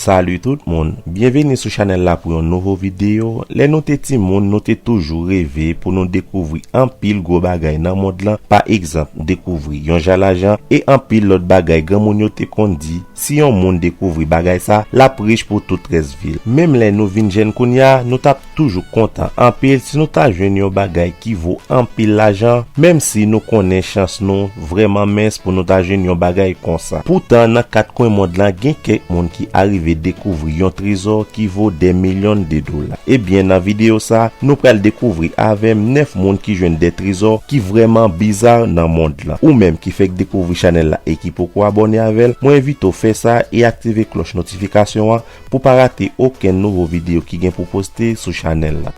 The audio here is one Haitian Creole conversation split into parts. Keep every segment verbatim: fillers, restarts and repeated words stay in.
Salut tout moun, byenveni sou chanèl la pou yon nouvo videyo. Lè nou te timoun, nou te toujou reve pou nou dekouvri anpil gwo bagay nan mond lan. Pa egzanp, dekouvri yon jan lajan e anpil lòt bagay granmoun yo te konn di, si yon moun dekouvri bagay sa, l ap rich pou tout rès vi l. Menm lè nou vin jèn kounye a, nou t ap toujou kontan anpil si nou ta jwenn yon bagay ki vo anpil lajan, menm si nou konnen chans nou vrèman mens pou nou ta jwenn yon bagay konsa. Poutan, nan kat kwen mond lan, gen kèk moun ki arive dekouvri yon trezò ki vo dè milyon de dola. Ebyen, nan videyo sa, nou pral dekouvri avè m nèf moun ki jwenn de trezò ki vrèman biza nan mond lan. Ou menm ki fèk dekouvri chanèl la e ki poko abòne avè l, mwen envite w fè sa e aktive klòch notifikasyon an pou pa rate okenn nouvo videyo ki gen pou poste sou chanèl la.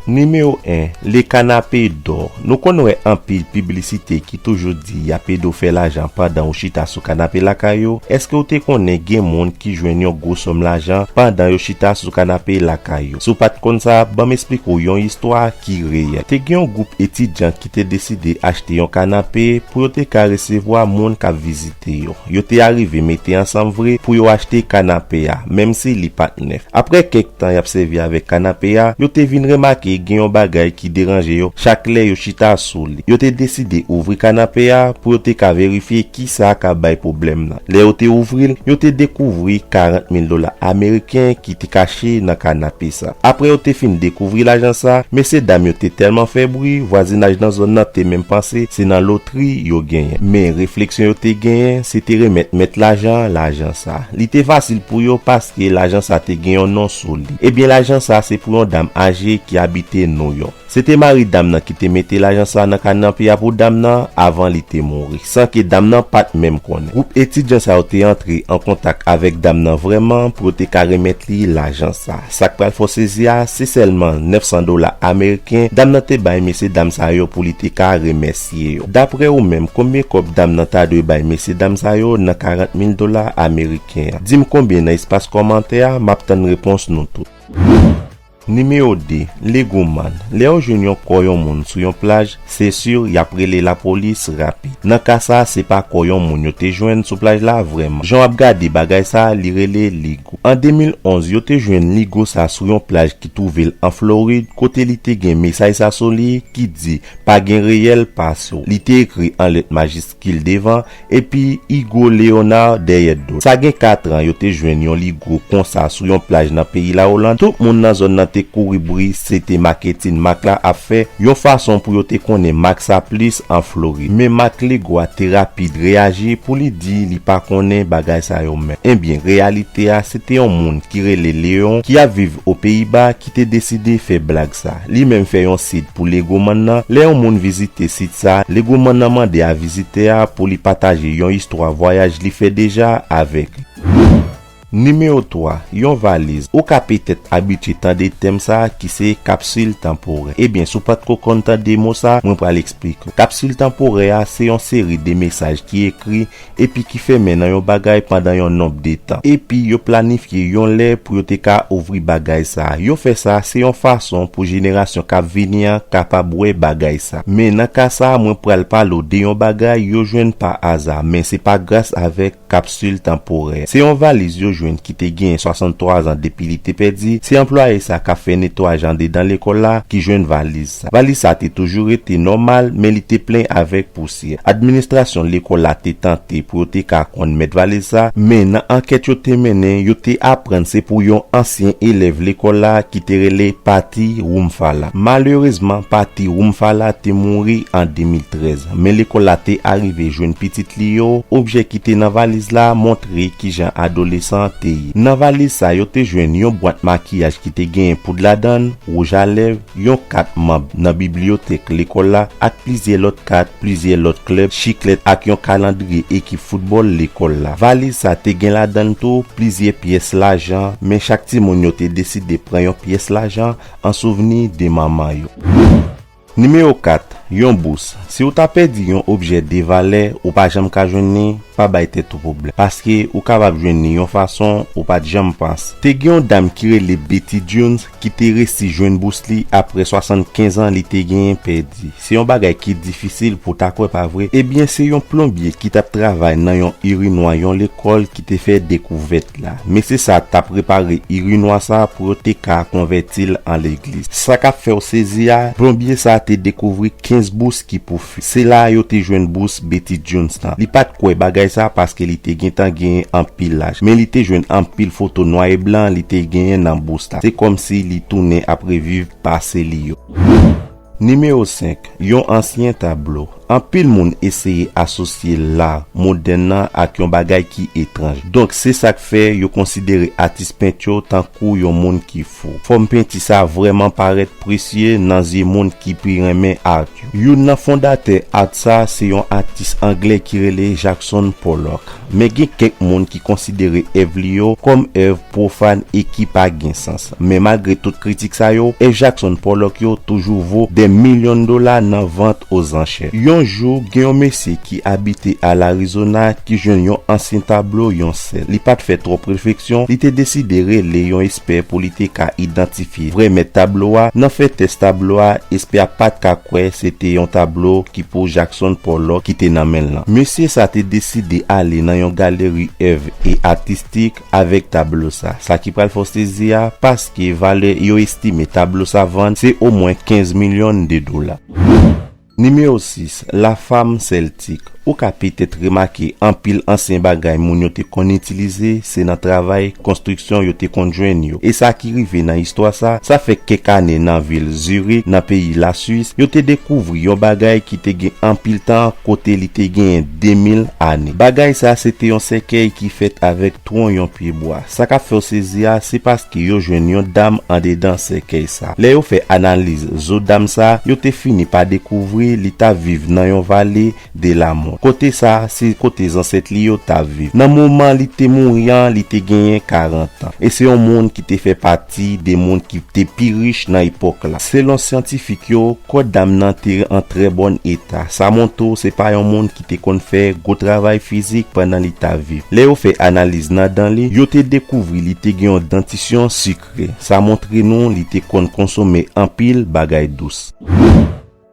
Nimewo en, le canapé d'or. Nou konn wè anpil piblisite ki toujou di y ap ede w fè lajan pandan ou chita sou kanape lakay ou. Èske w te konnen gen moun ki jwenn yon gwo sòm lajan pandan yo chita sou kanape lakay yo? Si w pa t konn sa, ban m esplike w yon istwa ki reyèl. Te gen yon gwoup etidyan ki te deside achte yon kanape pou yo te ka resevwa moun k ap vizite yo. Yo te arive mete ansanm vre pou yo achte kanape a, menm si li pa t nèf. Apre kèk tan y ap sèvi avèk kanape a, yo te vin remake gen yon bagay ki deranje yo chak lè yo chita sou li. Yo te deside ouvri kanape a pou yo te ka verifye kisa k ap bay pwoblèm nan. Lè yo te ouvri l, yo te dekouvri karant mil dola ameriken ki te kache nan kanape sa. Apre yo te fin dekouvri lajan sa, mesye dam yo te tèlman fè bri, vwazinaj nan zòn nan te menm panse se nan lotri yo genyen. Men refleksyon yo te genyen, se te remèt mèt lajan an lajan sa. Li te fasil pou yo paske lajan sa te gen yon non sou li. Ebyen, lajan sa se pou yon dam aje ki abite Nouyòk. Se te mari dam nan ki te mete lajan sa nan kanape a pou dam nan avan li te mouri, san ke dam nan pa t menm konnen. Gwoup etidyan sa yo te antre an kontak avèk dam nan vrèman pou yo te ka remèt li lajan sa. Sa k pral fè w sezi a, se sèlman nèf san dola ameriken dam nan te bay mesye dam sa yo pou li te ka remèsye yo. Daprè ou menm, konbyen kòb dam nan ta dwe bay mesye dam sa yo nan karant mil dola ameriken an? Di m konbyen nan espas kòmantè a, m ap tann repons nou tout. Nimewo de, legoman. Lè yo jwenn yon kò yon moun sou yon plaj, se si y ap rele lapolis rapid. Nan ka sa, se pa kò yon moun yo te jwenn sou plaj la vrèman. Jan w ap gade bagay sa, li rele ligo. An de mil onz, yo te jwenn ligo sa sou yon plaj ki twouve l an Florid, kote li te gen mesaj sa sou li ki di, "Pa gen reyèl pase w." Li te ekri an lèt majiskil devan, epi Hugo Léonard dèyè do l. Sa gen kat an, yo te jwenn yon ligo konsa sou yon plaj nan peyi Lawoland. Tout moun nan zòn nan te kouri bri, se te maketin mak la ap fè, yon fason pou yo te konnen mak sa plis an Florid. Men mak ligo a te rapid reyaji pou li di li pa konnen bagay sa yo menm. Ebyen, reyalite a, se te yon moun ki rele Leon, ki ap viv o Peyiba, ki te deside fè blag sa. Li menm fè yon sit pou legoman nan. Lè yon moun vizite sit sa, legoman nan mande a vizitè a pou li pataje yon istwa vwayaj li fè deja avèk li. Nimewo twa, yon valiz. Ou ka petèt abitye tande tèm sa a ki se kapsil tanporè. Ebyen, si w pa t ko konn tande mo sa, mwen pral eksplike w. Kapsil tanporè a se yon seri de mesaj ki ekri epi ki fèmen nan yon bagay pandan yon nonb de tan. Epi yo planifye yon lè pou yo te ka ouvri bagay sa a. Yo fè sa, se yon fason pou jenerasyon k ap vini an kapab wè bagay sa. Men nan ka sa a, mwen pral pale w de yon bagay yo jwenn pa aza, men se pa gras avèk kapsil tanporè. Se yon valiz yo jwenn ki te gen swasanntwa zan depi li te pèdi. Se anplwaye sa k ap fè netwayaj andedan lekòl la ki jwenn valiz sa. Valiz sa te toujou rete nòmal, men li te plen avèk pousyè. Administrasyon lekòl la te tante pou yo te ka konn mèt valiz sa, men nan ankèt yo te mennen, yo te aprann se pou yon ansyen elèv lekòl la ki te rele Pati Woumfala. Malerezman, Pati Woumfala te mouri an de mil trèz, men lekòl la te arive jwenn pitit li yo. Objè ki te nan valiz la montre kijan adolesan an te ye. Nan valiz sa, yo te jwenn yon bwat makiyaj ki te genyen poud ladan l, wouj a lèv, yon kat manm nan bibliyotèk lekòl la, ak plizyè lòt kat, plizyè lòt klèb, chiklèt ak yon kalandriye ekip foutbòl lekòl la. Valiz sa te gen ladan l tou plizyè pyès lajan, men chak timoun yo te deside pran yon pyès lajan an souvni de manman yo. Nimewo kat, Yon bous. Si w ta pèdi yon objè de valè, ou pa janm ka jwenn li, pa bay tèt ou pwoblèm, paske ou kapab jwenn li yon fason ou pa t janm panse. Te gen yon dam ki rele Betty Jones ki te resi jwenn bous li apre swasannkenz an li te genyen pèdi. Se yon bagay ki difisil pou w ta kwè, pa vre? Ebyen, se yon plonbye ki t ap travay nan yon irinwa yon lekòl ki te fè dekouvèt la. Mesye sa t ap repare irinwa sa pou yo te ka konvèti l an legliz. Sa k ap fè w sezi a, plonbye sa te dekouvri kenz bous ki pou fè. Se la a yo te jwenn bous Betty Jones lan. Li pa t kwè bagay sa paske li te gentan genyen anpil laj. Men li te jwenn anpil foto nwa e blan li te genyen nan bous la. Se kòmsi li tounen ap reviv pase li yo. Nimewo senk, yon ansyen tablo. Anpil moun eseye asosye la modèn nan ak yon bagay ki etranj. Donk, se sa k fè yo konsidere atis pent yo tankou yon moun ki fou. Fòm penti sa vrèman parèt presye nan zye moun ki pi renmen art yo. Youn nan fondatè art sa se yon atis anglè ki rele Jackson Pollock. Men gen kèk moun ki konsidere èv li yo kòm èv pwofàn e ki pa gen sans. Men malgre tout kritik sa yo, èv Jackson Pollock yo toujou vo dè milyon dola nan vant ozanchè. Yon jou, gen yon mesye ki abite a Larizona ki jwenn yon ansyen tablo yon sèl. Li pa t fè twòp refleksyon, li te deside rele yon espè pou li te ka idantifye vrè mèt tablo a. Nan fè tès tablo a, espè a pa t ka kwè se te yon tablo ki pou Jackson Pollock ki te nan men l lan. Mesye sa te deside ale nan yon galeri èv e atistik avèk tablo sa. Sa ki pral fè w sezi a, paske valè yo estime tablo sa vann se omwen kenz milyon de dola. Nimewo sis, La Femme Celtique. Ou ka petèt remake anpil ansyen bagay moun yo te konn itilize, se nan travay konstriksyon yo te konn jwenn yo. E sa ki rive nan istwa sa, sa fè kèk ane nan vil Zurich, nan peyi Laswis, yo te dekouvri yon bagay ki te gen anpil tan kote li te genyen de mil ane. Bagay sa se te yon sèkèy ki fèt avèk twon yon pyebwa. Sa k ap fè w sezi a, se paske yo jwenn yon dam andedan sèkèy sa. Lè yo fè analiz zo dam sa, yo te fini pa dekouvri li t ap viv nan yon vale de lamò. Kote sa, se kote zansèt li yo t ap viv. Nan moman li te mouri an, li te genyen karant an. E se yon moun ki te fè pati de moun ki te pi rich nan epòk la. Selon syantifik yo, kò dam nan te an trè bòn eta. Sa montre w se pa yon moun ki te konn fè gwo travay fizik pandan li t ap viv. Lè yo fè analiz nan dan li, yo te dekouvri li te gen yon dantisyon sikre. Sa montre nou li te konn konsome anpil bagay dous.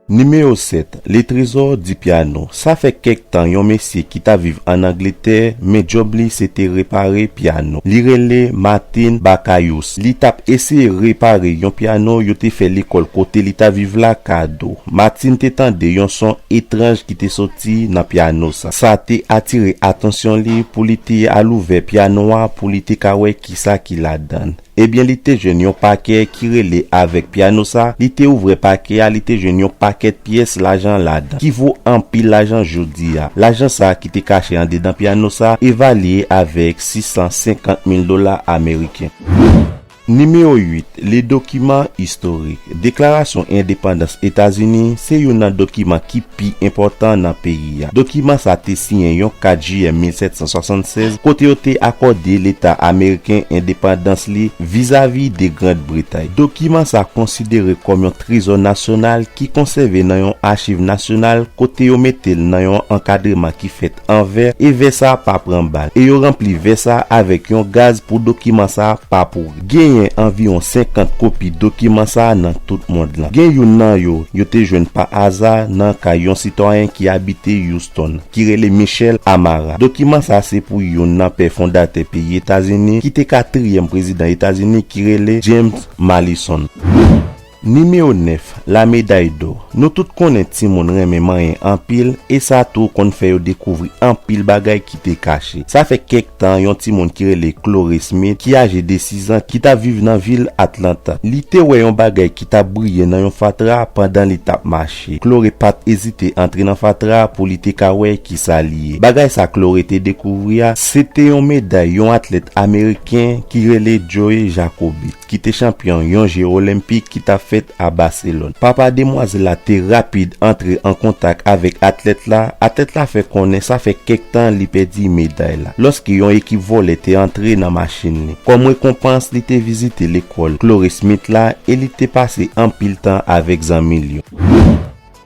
Nimewo sèt, Le Trésor du Piano. Sa fè kèk tan yon mesye ki t ap viv ann Angletè, men djòb li se te repare pyano. Li rele Martin Bacaius. Li t ap eseye repare yon pyano yo te fè lekòl kote li t ap viv la kado. Martin te tande yon son etranj ki te soti nan pyano sa. Sa te atire atansyon li pou li te al ouvè pyano a pou li te ka wè kisa ki ladan l. Ebyen, li te jwenn yon pakè ki rele avèk pyano sa, li te ouvri pakè a, li te jwenn yon pakèt pyès lajan ladan, ki vo anpil lajan jodi a. Lajan sa ki te kache andedan pyano sa evalye avèk sis san senkant mil dola ameriken. Nimewo uit, Le Document Historique. Deklarasyon Endepandans Etazini se youn nan dokiman ki pi enpòtan nan peyi a. Dokiman sa te siyen yon kat jiyè mil sèt san swasannsèz, kote yo te akòde Leta ameriken endepandans li vizavi de Grand Bretay. Dokiman sa konsidere kòm yon trezò nasyonal ki konsève nan yon achiv nasyonal kote yo mete l nan yon ankadreman ki fèt an vè, e vè sa pa pran bal. E yo ranpli vè sa avèk yon gaz pou dokiman sa pa pouri. Genyen anviwon senkant kopi dokiman sa nan tout mond lan. Gen youn nan yo, yo te jwenn pa aza nan kay yon sitwayen ki abite Houston, ki rele Michel Amara. Dokiman sa se pou youn nan pè fondatè peyi Etazini, ki te katriyèm prezidan Etazini, ki rele James Madison. Nimewo nèf, La Médaille d'Or. Nou tout konnen timoun renmen manyen anpil, e sa tou konn fè yo dekouvri anpil bagay ki te kache. Sa fè kèk tan, yon timoun ki rele Chloe Smith, ki aje de sis an, ki t ap viv nan vil Atlanta. Li te wè yon bagay ki t ap briye nan yon fatra pandan li t ap mache. Chloe pa t ezite antre nan fatra pou li te ka wè kisa li ye. Bagay sa Chloe te dekouvri a, se te yon meday yon atlèt ameriken ki rele Joe Jacobit, ki te chanpyon yon je olenpik ki t ap fèt a Baselòn. Papa demwazèl la te rapid antre an kontak avèk atlèt la. Atlèt la fè konnen sa fè kèk tan li pèdi meday la, lòske yon ekip vòlè te antre nan machin li. Kòm rekonpans, li te vizite lekòl Chloe Smith la e li te pase anpil tan avèk zanmi l yo.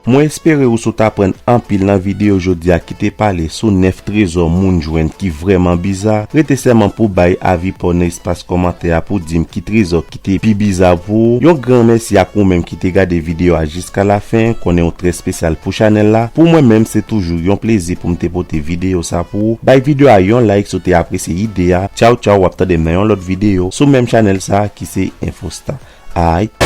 Mwen espere ou sot aprann anpil nan videyo jodi a ki te pale sou nèf trezò moun jwenn ki vrèman biza. Rete sèlman pou bay avi pa w nan espas kòmantè a pou di m ki trezò ki te pi biza pou ou. Yon gran mèsi ak ou menm ki te gade videyo a jiska lafen. Konnen w trè espesyal pou chanèl la. Pou mwen menm, se toujou yon plezi pou m te pote videyo sa pou ou. Bay videyo a yon like si w te apresye ide a. Tchaw tchaw, w ap tande m nan yon lòt videyo sou menm chanèl sa ki se Infosta. Aight.